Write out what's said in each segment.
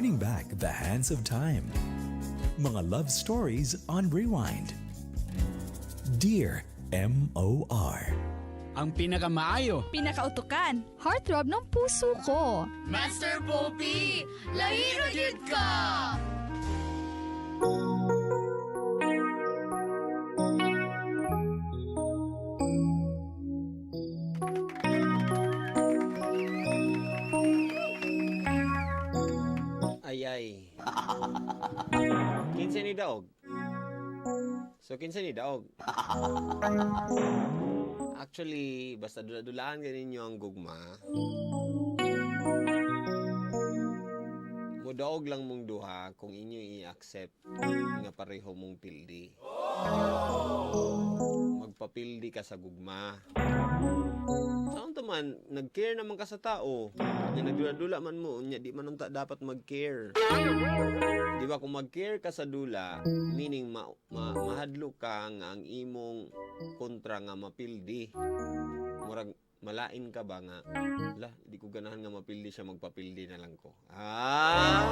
Turning back the hands of time. Mga love stories on rewind. Dear MOR. Ang pinakamaayo. Pinakautukan. Heartthrob ng puso ko. Master Poppy, lahiro gyud ka! Ay ay. Kinsa ni daog? So kinsa ni daog? Actually, basta dula-dulaan ganin ang gugma. Mudaog lang mong duha kung inyo i-accept nga pareho mong pildi. Magpapildi ka sa gugma. Saan to man, nag-care naman ka sa tao. Nya nagdula-dula man mo, nya di man unta dapat mag-care. Di ba kung mag-care ka sa dula, meaning mahadlok ka nga ang imong kontra nga mapildi. Murag malain ka ba nga, la, di ko ganahan nga mapildi siya, magpapildi na lang ko. Ah!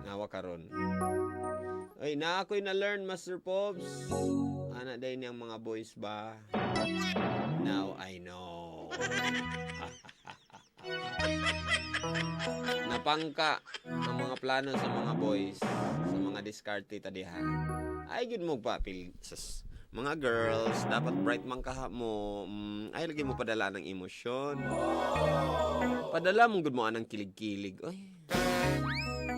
Nawa karon. Ay, na ako'y na-learn, Master Pops. Ana day niyang mga boys ba? Now I know. Napangka ang mga plano sa mga boys, sa mga diskarte tadiha. Ay, gud mo pa, pil, sas, mga girls, dapat bright man kaha mo. Ay, lagi mo padala ng emosyon. Padala mong gud mo anang kilig-kilig. Ay,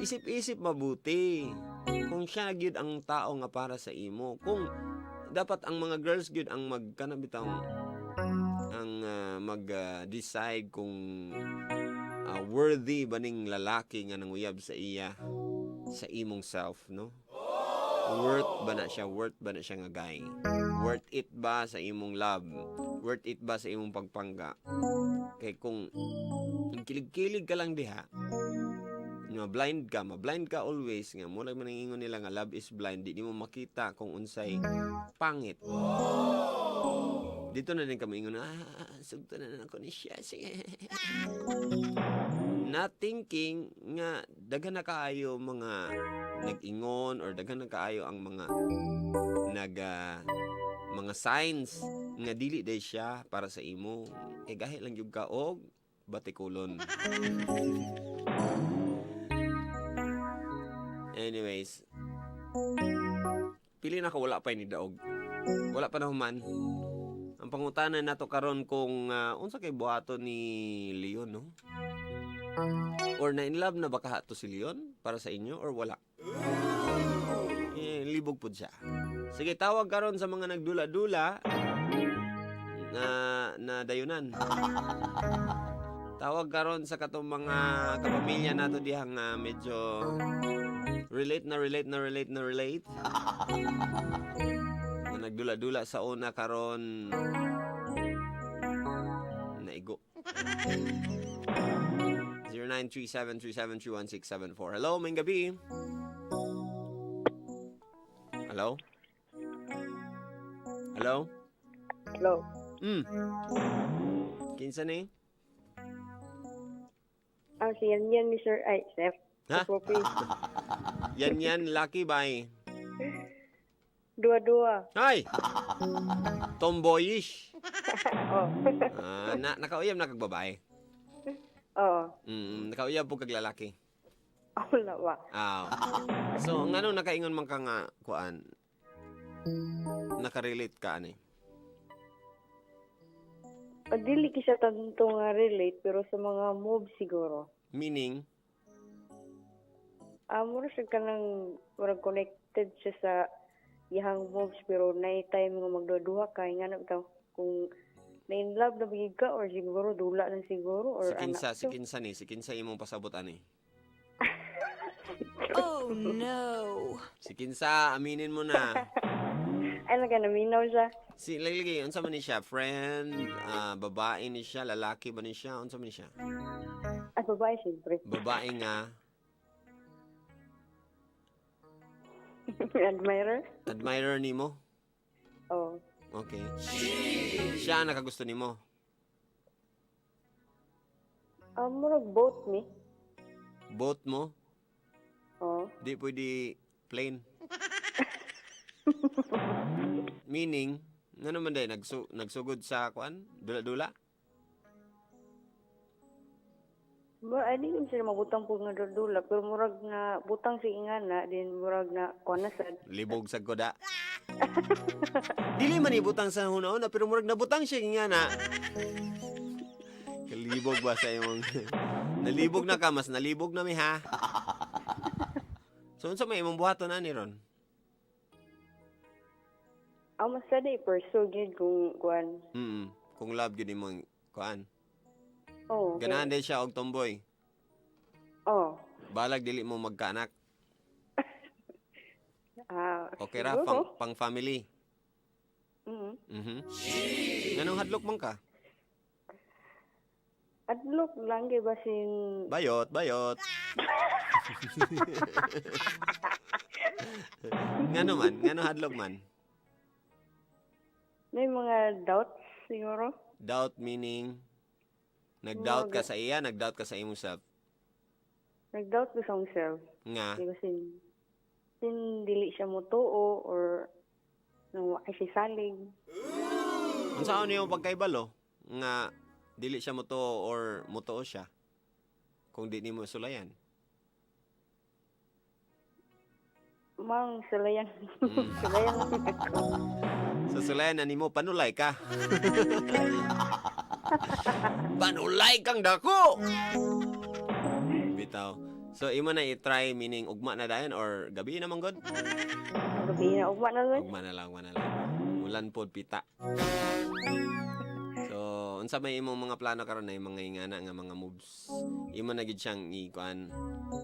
isip-isip mabuti. Kung siya gyud ang tao nga para sa imo. Kung dapat ang mga girls gyud ang magkana bitang ang mag-decide kung worthy ba ning lalaki nga nanguyab sa iya sa imong self, no? Worth ba na siya? Worth ba na siya nga guy? Worth it ba sa imong love? Worth it ba sa imong pagpangga? Kay kung kilig-kilig ka lang diha, nga blind ka, ma-blind ka always nga murag man ang ingon nila nga love is blind, di mo makita kung unsay pangit. Dito na din kami ingon, sugto na na ako ni siya. Sige. Not thinking nga daghan na kaayo mga nag-ingon or daghan na kaayo ang mga nag mga signs nga dili day siya para sa imo. Kay gahi lang gyud ka og batikulon. Anyways, pili na ka wala pa ni daog. Wala pa na human. Ang pangutana nato karon kung unsa kay buhaton ni Leon, no? Or na in love na ba kaha to si Leon para sa inyo or wala? Eh, libog pud siya. Sige, tawag karon sa mga nagdula-dula na na dayunan. Tawag karon sa katong mga kapamilya nato diha nga medyo relate na relate na relate na relate. Na nagdula-dula sa una karon naigo. 0937-373-1674. Hello, may gabi. Hello? Hello? Hello. Kinsa ni? Ah, si Yan Yan, Mr. Ay, Sir. Ha? Poppy. Yan yan, lucky bye. Dua-dua. Hi! Tomboyish. Oh. Ah, na nakauyab na kag babae. Oo. Nakauyab po kag lalaki. Wala ba? Ah. So, ngano nakaingon man ka nga kuan? Nakarelate ka ani? Dili siya tanto nga relate, pero sa mga moves siguro. Meaning, Ah, mura siya kanang murag connected siya sa iyang moves pero na time nga magduha ka nga na bitaw kung na in love na bigid ka or siguro dula lang siguro or si kinsa, anak si kinsa ni, si kinsa imong pasabot ani? Oh no. Si kinsa, aminin mo na. Ay lang ka naminaw siya. Si lagi unsa man ni siya? Friend, babae ni siya, lalaki ba ni siya? Unsa man ni siya? Ay, babae siyempre. Babae nga Admirer? Admirer nimo? Oo. Okay. Siya ang nakagusto nimo. Ah, murag both me. Boat mo? Oh. Di pwede plane. Meaning, nga naman day, nagsugod sa kuan? Dula-dula? Ba, ay, di ko sila mabutang po nga dula, pero murag na butang si ingana, din murag na kuan na sad. Libog sa koda. Dili man ibutang sa hunaon pero murag nabutang siya nga na. Kalibog ba sa imong Nalibog na ka, mas nalibog na mi ha. So unsa may imong buhaton ani ron? Ang mas sad ay pursue gyud kung kuan. Kung love gyud imong kuan. Oh, okay. Ganahan din siya og tomboy. Oh. Balag dili mo magkaanak. Ah, Okay ra siguro. pang family. Mm. Nganong hadlok man ka? Adlok lang kay basin Bayot, bayot. Ngano man? Ngano hadlok man? may mga doubts siguro. Doubt meaning nag-doubt ka sa iya, nag-doubt ka sa imong self. Nag-doubt ko sa akong self. Nga, Kay basin sin dili siya motuo or nang wa siya salig. unsaon niyo pagkaibalo nga dili siya motuo or motuo siya kung di nimo sulayan. Mang sulayan. Sulayan lang ako. Sa sulayan na nimo panulay ka. Panulay kang dako. Bitaw. So imo na i-try meaning ugma na dayon or gabi na man god? Gabi na ugma na lang. Ugma na lang, ugma na lang. Ulan pod pita. So, unsa may imong mga plano karon na yung mga ingana nga mga moves? Imo na gid siyang ikuan.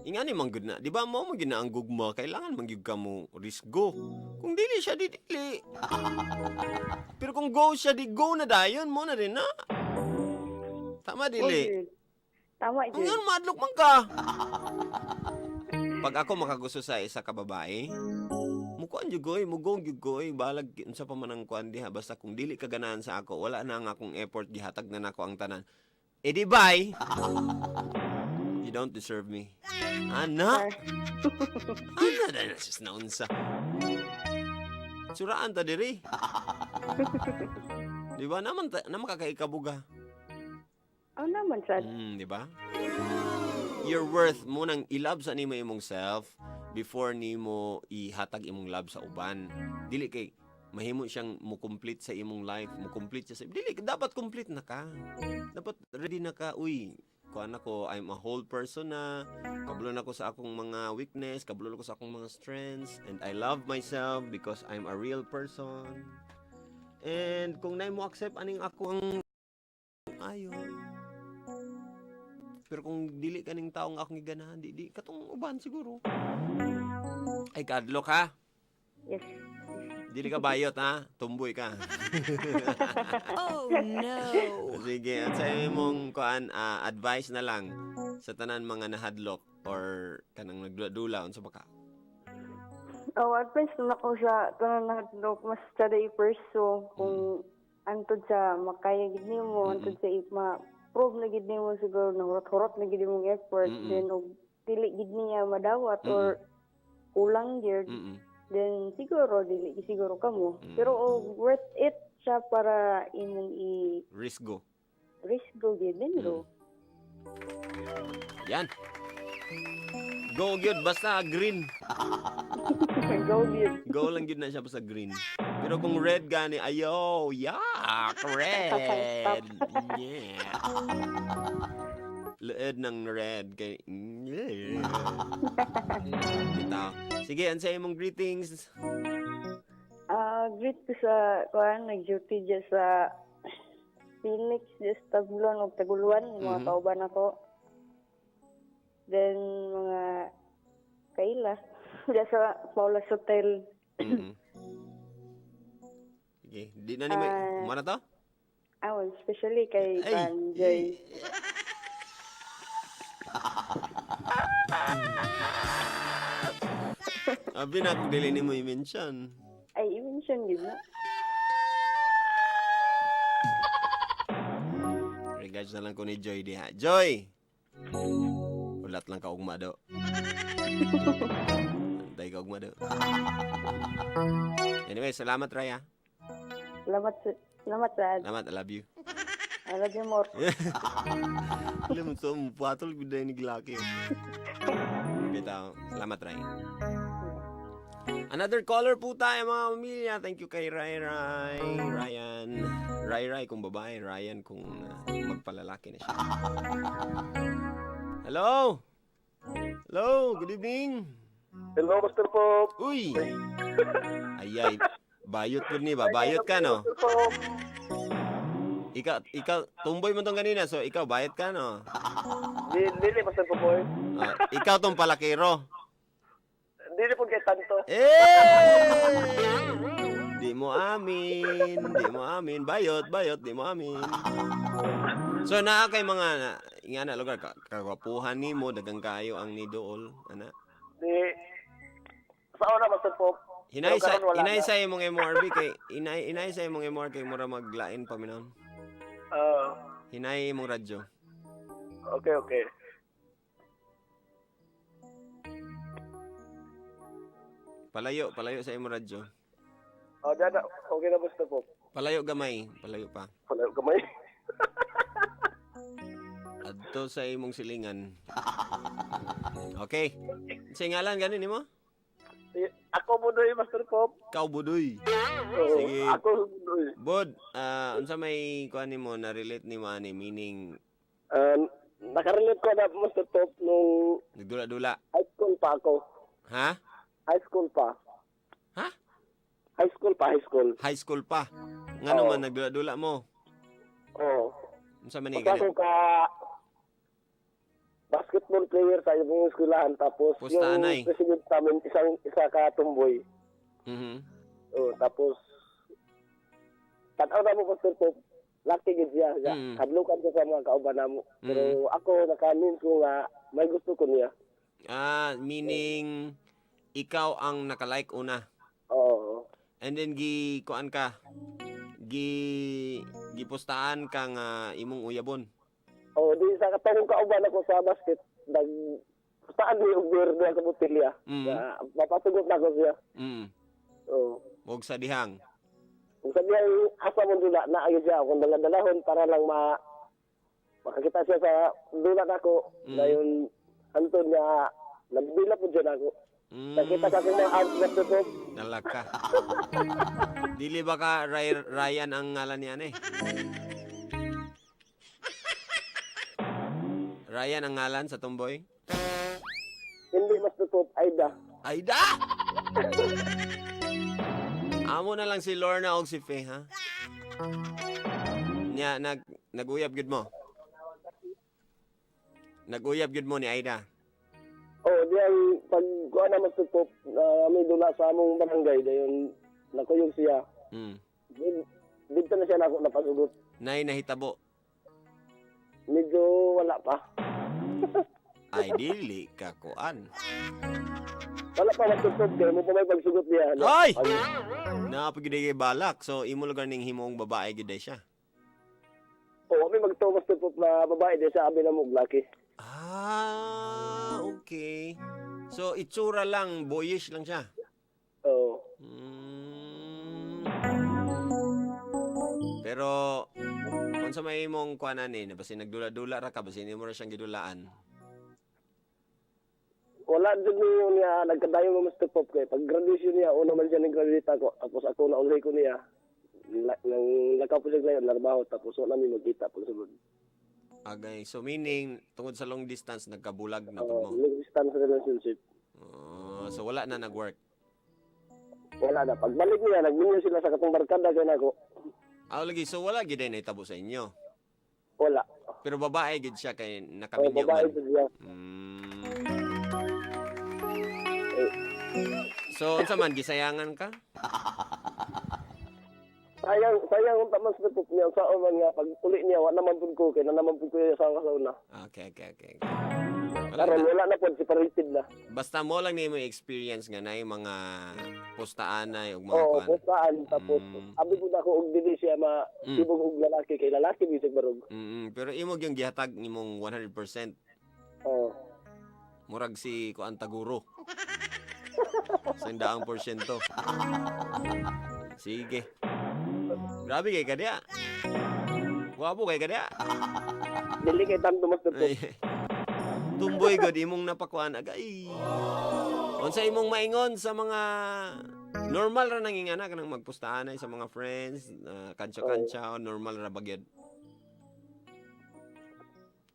Ingani man gud na. Di ba mo mo gid na ang gugma, kailangan man gyud ka mo risk go. Kung dili siya di dili. Pero kung go siya di go na dayon mo na rin na. Tama dili. Oh, jud. Tama Ang jud. yan, madlok man ka. Pag ako makagusto sa isa ka babae, mukuan jud koy, mugong jud koy, balag unsa pa man ang kuan diha basta kung dili ka ganahan sa ako, wala na ang akong effort gihatag na nako ang tanan. Eh di bye. You don't deserve me. Ana, ana na na sis naunsa. Suraan ta diri. Di ba naman ta, naman kakaikabuga. Oh, naman sad. Di ba? Your worth mo nang ilove sa nimo imong self before nimo ihatag imong love sa uban. Dili kay mahimo siyang mo complete sa imong life, mo complete siya sa dili dapat complete na ka. Dapat ready na ka. Uy, kuan ako, I'm a whole person na. Kabalo na ko sa akong mga weakness, kabalo na ko sa akong mga strengths, and I love myself because I'm a real person. And kung nay mo accept aning ako ang ayo. Pero kung dili kaning taong akong giganahan, di katong uban siguro. Ay kadlok ha. Yes. Dili ka bayot ha. Tumboy ka. Oh no. Sige, at sa imong kuan advice na lang sa tanan mga nahadlok or kanang nagdula unsa ba ka? Oh, advice na ako sa tanan na hadlok mas sada i-pursue kung antod sa makaya gid nimo, antod sa ma-prove na gid nimo siguro na hurot-hurot na gid imong effort, then og dili gid niya madawat or kulang gyud, then siguro dili gid siguro kamo. Pero og worth it siya para imong Risk go. i-risk go gid then go. Yan. Go gyud basta green. Go gyud. Go lang gyud na siya basta green. Pero kung red gani ayo, yak, red. Yeah. Leed ng red kay yeah. Bitaw. Sige, ang sa imong greetings. Ah, greet ko sa kuan nag-duty dyan sa Phoenix, dyan sa Tablon ug Taguluan, mga kauban ako. Then mga kaila dyan sa Paula's Hotel. Sige, di na ni may mana to? Ah, well, especially kay Ay. Kuan Joy. Abi na kung dili nimo i-mention. Ay, i-mention gid na. Regards na lang ko ni Joy diha. Joy! Ulat lang ka ugma do. Antay ka ugma do. Anyway, salamat, Ray, ah. Salamat, salamat, Rad. Salamat, I love you. I love you more. Alam mo, so, patol gud ni Glaki. Bitaw. Salamat, Ray. Another caller po tayo, mga pamilya. Thank you kay Ray Ray. Ryan. Ray Ray kung babae. Ryan kung magpalalaki na siya. Hello? Hello? Good evening. Hello, Master Pop. Uy! Ay, ay. Bayot po ni ba? Bayot ka, no? Master Pop. Ikaw, tumboy mo tong kanina. So, ikaw, bayot ka, no? Dili, Master Popoy. Ah, ikaw tong palakero. Dili po kay tanto. Eh! Di mo amin, di mo amin. Bayot, bayot, di mo amin. So naa kay mga na, nga na lugar ka, kagwapuhan nimo dagang kayo ang nidool ana. Di, sa una, Master Pop. Hinay Pero sa karon wala hinay na. sa imong MRB kay inay inay sa imong MR kay mura maglain pa minon. Ah, Hinay imong radyo. okay. Palayo, palayo sa imong radyo. Oh, dyan na. Okay na, Master Pop. Palayo gamay, palayo pa. Wala kamay. Adto sa imong silingan. Okay. Sa ngalan ganin nimo? Ako Budoy, Master Pop. Ikaw Budoy. Oo, Sige. ako Budoy. Bod, unsa may kuan nimo na relate nimo ani meaning Nakarelate ko na, Master Pop, nung nagdula-dula? high school pa ako. Ha? High school pa. Ha? High school pa, high school. High school pa. Ngano Oo. man nagdula-dula mo? Oo. Unsa man ni Basta ganit? ako ka basketball player sa ibang eskwelahan, tapos Pusta yung anay. president namin isang isa ka tumboy. Oh, tapos tanaw na mo, Pastor Pop, laki gid siya. Hadlukan ko sa mga kauban namo. Pero ako nakanin ko nga may gusto ko niya. Ah, meaning ikaw ang nakalike una. Oo. And then gi kuan ka. Gi gipostaan ka nga imong uyabon. Oh, di sa katong kauban ako sa basket nag saan ni og beer diha sa botelya. Na, mapasugot na ko siya. Oo. Og sa dihang. Kung sabi ang asa mong dula, naayos siya. Kung dala-dalahon para lang makakita siya sa dula nako. Dayon, antod nga, nagdila po dyan ako. Nakita ka kung mga out na tutog. Nalaka. Dili ba ka Ryan ang ngalan niya eh? Ryan ang ngalan sa tomboy? Hindi mas tutog, Aida. Aida! Amo na lang si Lorna og si Faye, ha? Nya, nag-uyab gyud mo. Nag-uyab gyud mo ni Aida. Oo, di ay pag kuha na mas tutog, may dula sa among barangay, dayon nakuyog siya. Dito na siya nako napasugot. Nay nahitabo. Medyo wala pa. Ay dili ka kuan. Wala pa matutog kaya mo pa may pagsugot niya. Ano? Ay! Napagid kay balak. So imo lugar ning himong babae gid day siya. Oo, may magtumas tutog na babae di sa abi na mo laki. Ah, okay. So itsura lang, boyish lang siya. Oo. Pero unsa may imong kuanan ni, basin nagdula-dula ra ka, basin imo ra siyang gidulaan. Wala jud niyo niya nagkadayon mo Mr. Pop kay pag graduation niya una man siya nag-graduate ako tapos ako na ulay ko niya. Nang lakaw po siya ngayon narbaho tapos wala mi magkita pag sulod. Agay, so meaning tungod sa long distance nagkabulag na pud Oo, mo. long distance relationship. Oh, so wala na nag-work. Wala na. Pagbalik niya, nagminyo sila sa katong barkada kay nako. Ah, lagi so wala gid ay nahitabo sa inyo. Wala. Pero babae gid siya kay Oo, nakaminyo babae man. po siya. So unsa man gisayangan ka? Sayang, sayang unta man sa Pop niya. Sa man nga pag uli niya wala naman pud ko kay na naman pud ko yung asawa sa una. Okay. Wala Karon na. wala na pud separated na. Basta mo lang nimo experience nga naay mga postaanay ug mga Oo, kuan. postaan tapos abi pud ako og dili siya ma tibog og lalaki kay lalaki bisag barog. Pero imo gyung gihatag nimong 100%. Oo. Murag si Kuan Taguro. 100%. Sige. Grabe kay kadya. Gwapo kay kadya. Dili kay tanto, Master Pop. Ay. Tumboy god imong napakuan agay. Unsa imong maingon sa mga normal ra nang ingana kanang magpustahan sa mga friends, kantsa-kantsa, normal ra ba gyud?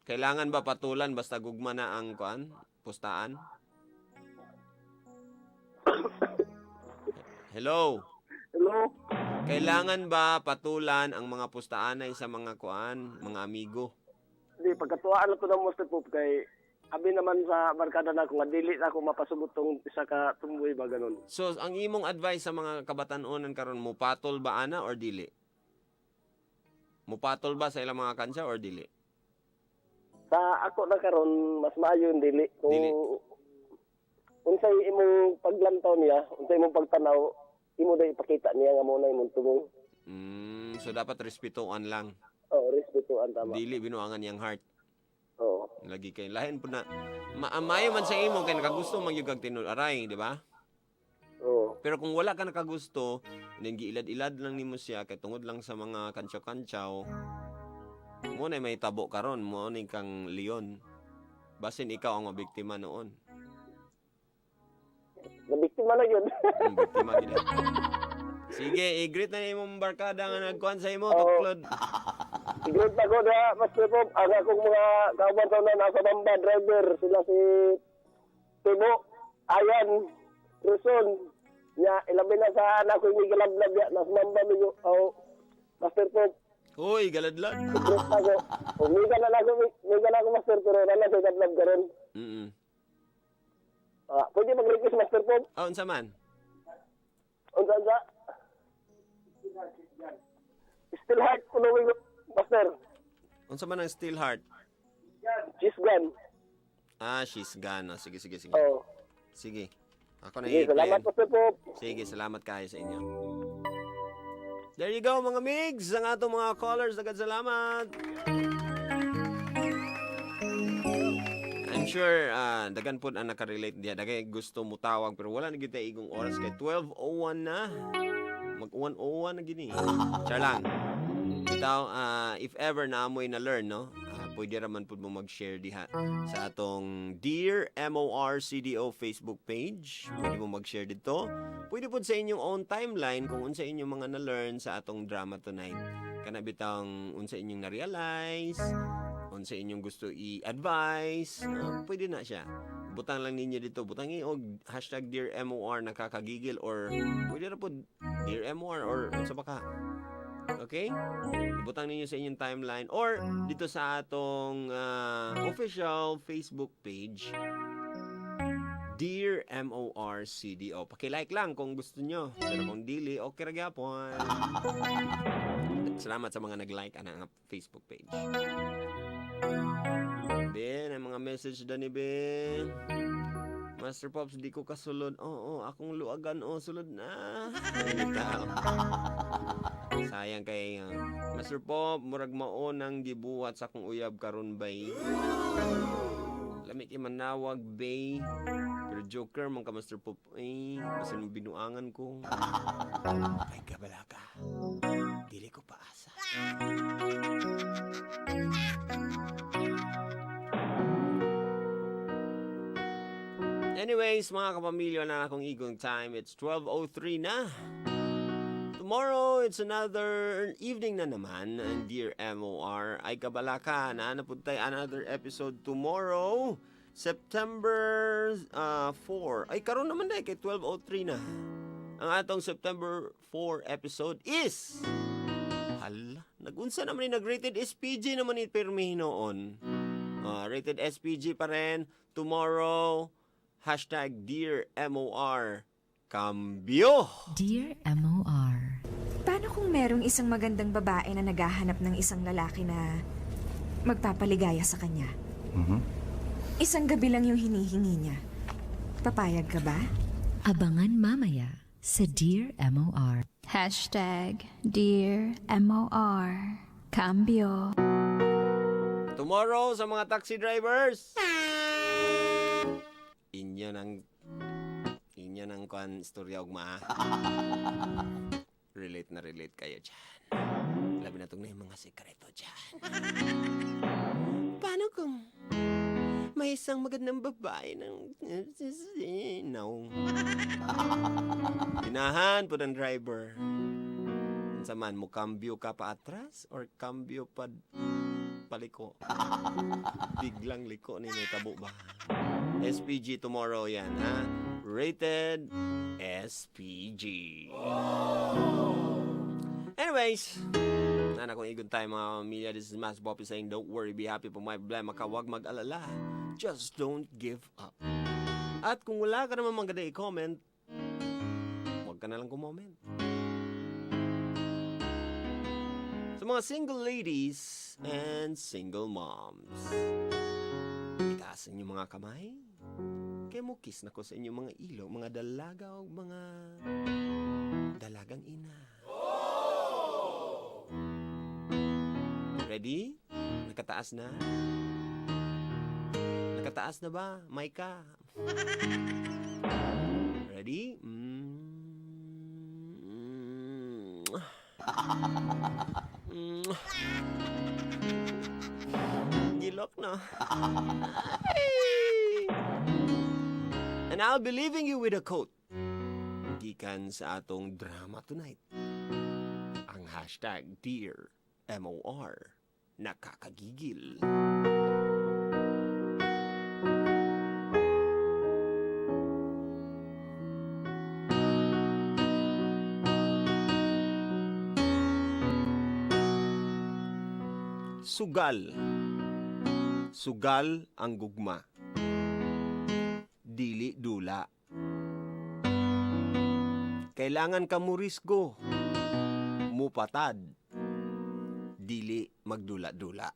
Kailangan ba patulan basta gugma na ang kuan, pustaan? Hello. Hello? Kailangan ba patulan ang mga pustaanay sa mga kuan, mga amigo? Di, pagkatuwaan na to ng Master Pop kay abi naman sa barkada na ako nga dili na ako mapasugot tong isa ka tumboy ba ganun. So, ang imong advice sa mga kabatan-onan karon mo patol ba ana or dili? Mupatol ba sa ilang mga kansya or dili? Sa ako na karon mas maayo yung dili kung Dili. Unsay imong paglantaw niya, unsay imong pagtanaw, imo day ipakita niya nga mo na imong tubong. So dapat respetuan lang. Oh, respetuan tama. Dili binuangan niyang heart. Oo. Lagi kay lahin po na maamayo man sa imo kay nakagusto man gyud kag tinud aray, di ba? Oo. Pero kung wala ka nakagusto, then giilad-ilad lang nimo siya kay tungod lang sa mga kantsaw-kantsaw, mo na may tabo karon, mo ni kang leon. Basin ikaw ang mabiktima noon. Nabiktima na yun. Ang biktima gid. Sige, i-greet na imong barkada nga nagkuan sa imo, Oo. tuklod. Great ako na, Master Pop. Ang akong mga kauban sa una, nasa Bamba, driver. Sila si Timo, Ayan, Rizon. Ya, ilabi na sa anak ko yung galablab ya. Nasa Bamba, medyo, oh, Master Pop. Hoy, galadlad. Great ako. Umiga na lang ako, umiga na ako, Master, pero wala sa galablab ka ron. Ah, pwede mag-request, Master Pop? Ah, unsa man? Unsa, unsa? Still heart, following, Master. Unsa man ang still heart? She's gone. Ah, she's gone. Ah, sige, sige, sige. Oh. Sige. Ako na Sige, i-play. salamat, Master Pop. Sige, salamat kayo sa inyo. There you go, mga migs. Ang atong mga callers, agad salamat. I'm sure dagan pod ang nakarelate diha. Dagay gusto mo tawag pero wala na gyud tay igong oras kay 12:01 na. Mag 1:01 na gini. Char lang. Bitaw, if ever na amoy na learn, no? Pwede raman pud mo mag-share diha sa atong Dear MORCDO Facebook page. Pwede mo mag-share dito. Pwede pud sa inyong own timeline kung unsa inyong mga na-learn sa atong drama tonight. Kana bitang unsa inyong na-realize, unsa inyong gusto i-advise, pwede na siya. Butang lang ninyo dito, butang og #DearMOR nakakagigil or pwede ra pud Dear MOR or unsa pa ka. Okay? Ibutang ninyo sa inyong timeline or dito sa atong official Facebook page, Dear MORCDO. Paki-like lang kung gusto nyo. Pero kung dili, okay ra gyapon. Salamat sa mga nag-like ana nga Facebook page. Ben, ang mga message dani Ben. Master Pops, di ko kasulod. Oo, akong luagan. Oh, sulod na. Bitaw. Sayang kay Master Pop, murag mao nang gibuhat sa akong uyab karon bay. Lami kay manawag bay. Pero joker man ka, Master Pop. Ay, basin binuangan ko. Ay, kabala ka. Dili ko paasa. Anyways, mga kapamilya, na akong igong time. It's 12:03 na. Tomorrow, it's another evening na naman. And Dear MOR, ay kabalaka. Na pud tay another episode tomorrow, September 4. Ay, karon naman na kay 12:03 na. Ang atong September 4 episode is... Hala, nagunsa naman ni nag-rated SPG naman ni Pirmi noon. Rated SPG pa rin. Tomorrow, #DearMOR. Cambio! Dear MOR. Paano kung merong isang magandang babae na naghahanap ng isang lalaki na magpapaligaya sa kanya? Isang gabi lang yung hinihingi niya. Papayag ka ba? Abangan mamaya sa Dear MOR. #DearMOR. Cambio. Tomorrow sa mga taxi drivers. Inyo ng kwan istorya ugma. Relate na relate kayo dyan. Labi na itong na yung mga sekreto dyan. Paano kung may isang magandang babae ng... No. Ginahan po ng driver. Unsa man, mo kambyo ka pa atras or kambyo pa paliko? Biglang liko ni may tabo ba? SPG tomorrow yan, ha? Rated SPG. Anyways, nana kung igon tayo, mga pamilya. This is Mas Bobby saying, don't worry, be happy po, may problema ka, huwag mag-alala. Just don't give up. At kung wala ka naman maganda i-comment, huwag ka na lang kumoment. Sa mga single ladies and single moms, itaas ang inyong mga kamay. Kaya mo kiss na ko sa inyong mga ilo, mga dalaga o mga dalagang ina. Ready? Nakataas na? Nakataas na ba? Maika? Ready? Mm. Gilok na. Ay! And I'll be leaving you with a quote. Gikan sa atong drama tonight. Ang #DearMOR. Nakakagigil. Sugal. Sugal ang gugma. Dili dula. Kailangan ka mo risgo. Mupatad. Dili magdula-dula.